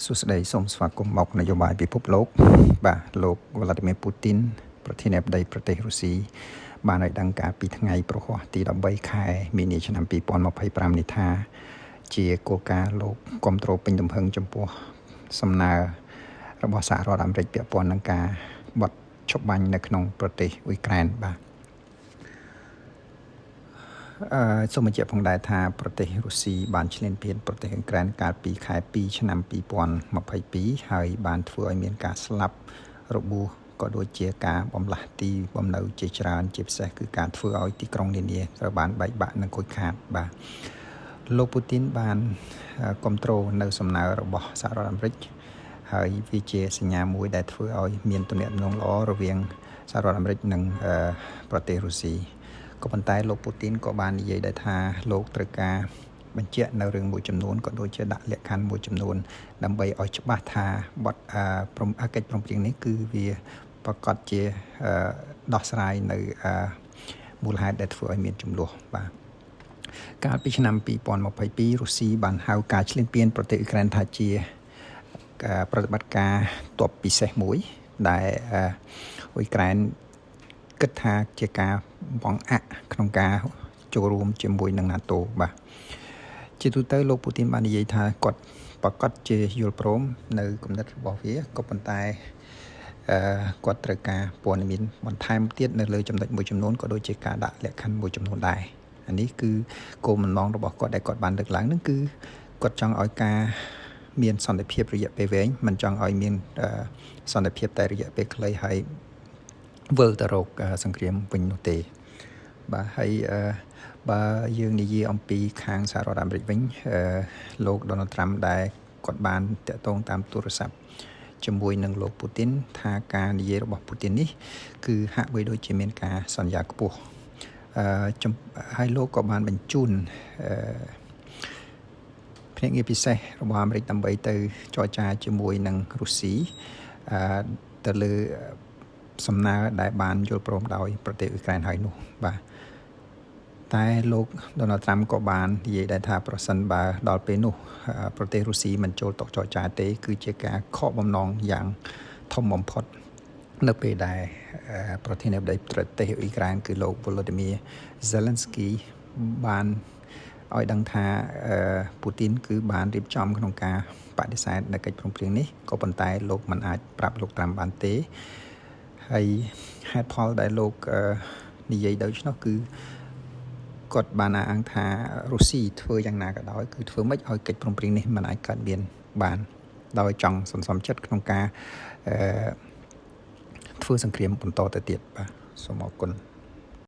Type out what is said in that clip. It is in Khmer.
សួស្តីសូមស្វាគមន៍មកនយោបាយពិភពលោកបាទលោកវ្លាឌីមៀរពូទីនប្រធានាធិបតីប្រទេសរុស្ស៊ីបានឲ្យដឹងកាលពីថ្ងៃព្រហស្បតិ៍ទី13ខែមីនាឆ្នាំ2025នេះថាជាគោលការណ៍លោកគ្រប់គ្រងពេញទំហឹងចំពោះសំណើរបស់សហរដ្ឋអាមេរិកពាក់ព័ន្ធនឹងការបត់ឈប់បាញ់នៅក្នុងប្រទេសអ៊ុយក្រែនបាទអឺសូមបញ្ជាក់ផងដែរថាប្រទេសរុស្ស៊ីបានឈ្លានពានប្រទេសអ៊ុយក្រែនកាលពីខែ2ឆ្នាំ2022ហើយបានធ្វើឲ្យមានការស្លាប់របួសក៏ដូចជាការបំលាស់ទីបំនៅជាច្រើនជាពិសេសគឺការធ្វើឲ្យទីក្រុងនានាត្រូវបានបែកបាក់និងខូចខាតបាទលោកពូទីនបានគ្រប់គ្រងនៅសំណើរបស់សហរដ្ឋអាមេរិកហើយវាជាសញ្ញាមួយដែលធ្វើឲ្យមានទំនាក់ទំនងល្អរវាងសហរដ្ឋអាមេរិកនិងប្រទេសរុស្ស៊ីក៏ប៉ុន្តែលោកពូទីនក៏បាននិយាយដែរថាលោកត្រូវការបញ្ជាក់នៅរឿងមួយចំនួនក៏ដូចជាដាក់លក្ខខណ្ឌមួយចំនួនដើម្បីឲ្យច្បាស់ថាបទព្រមកិច្ចព្រមព្រៀងនេះគឺវាប្រកាសជាដោះស្រាយនៅមូលហេតុដែលធ្វើឲ្យមានជម្លោះបាទកាលពីឆ្នាំ2022រុស្ស៊ីបានហៅការឈ្លានពានប្រទេសអ៊ុយក្រែនថាជាប្រតិបត្តិការទ័ពពិសេសមួយដែលអ៊ុយក្រែនគិតថាជាការបង្អាក់ក្នុងការចូលរួមជាមួយនឹង NATO បាទជាទូទៅលោកពូទីនបាននិយាយថាគាត់ប្រកាសជាយល់ព្រមនៅគំនិតរបស់វាក៏ប៉ុន្តែអឺគាត់ត្រូវការព័ត៌មានបន្ថែមទៀតនៅលើចំណុចមួយចំនួនក៏ដូចជាការដាក់លក្ខខណ្ឌមួយចំនួនដែរអានេះគឺគោលបំណងរបស់គាត់ដែលគាត់បានលើកឡើងនឹងគឺគាត់ចង់ឲ្យការមានសន្តិភាពរយៈពេលវែងមិនចង់ឲ្យមានសន្តិភាពតែរយៈពេលខ្លីហើយវិលទៅរកសង្គ្រាមវិញនោះទេបាទហើយបើយើងនិយាយអំពីខាងសហរដ្ឋអាមេរិកវិញលោកដូណាល់ត្រាំដែលគាត់បានតាក់ទងតាមទូរស័ព្ទជាមួយនឹងលោកពូទីនថាការនិយាយរបស់ពូទីននេះគឺហាក់បីដូចជាមានការសន្យាខ្ពស់អឺហើយលោកក៏បានបញ្ជូនអឺភ្នាក់ងារពិសេសរបស់អាមេរិកដើម្បីទៅចរចាជាមួយនឹងរុស្ស៊ីអឺទៅលើសំណើដែលបានយល់ព្រមដោយប្រទេសអ៊ុយក្រែនហើយនោះបាទតែលោកដូណាល់ត្រាំក៏បាននិយាយដែរថាប្រសិនបើដល់ពេលនោះប្រទេសរុស្ស៊ីមិនចូលតុចរចាទេគឺជាការខកបំណងយ៉ាងធំបំផុតនៅពេលដែលប្រធានាធិបតីប្រទេសអ៊ុយក្រែនគឺលោក Volodymyr Zelensky បានឲ្យដឹងថាពូទីនគឺបានរៀបចំក្នុងការបដិសេធនៅកិច្ចព្រមព្រៀងនេះក៏ប៉ុន្តែលោកមិនអាចប្រាប់លោកត្រាំបានទេហើយហេតុផលដែលលោកនិយាយដូច្នោះគឺគាត់បានអះអាងថារុស្ស៊ីធ្វើយ៉ាងណាក៏ដោយគឺធ្វើម៉េចឲ្យកិច្ចព្រមព្រៀងនេះមិនអាចកើតមានបានដោយចង់សន្សំចិត្តក្នុងការអឺធ្វើសង្គ្រាមបន្តទៅទៀតបាទសូមអរគុណ។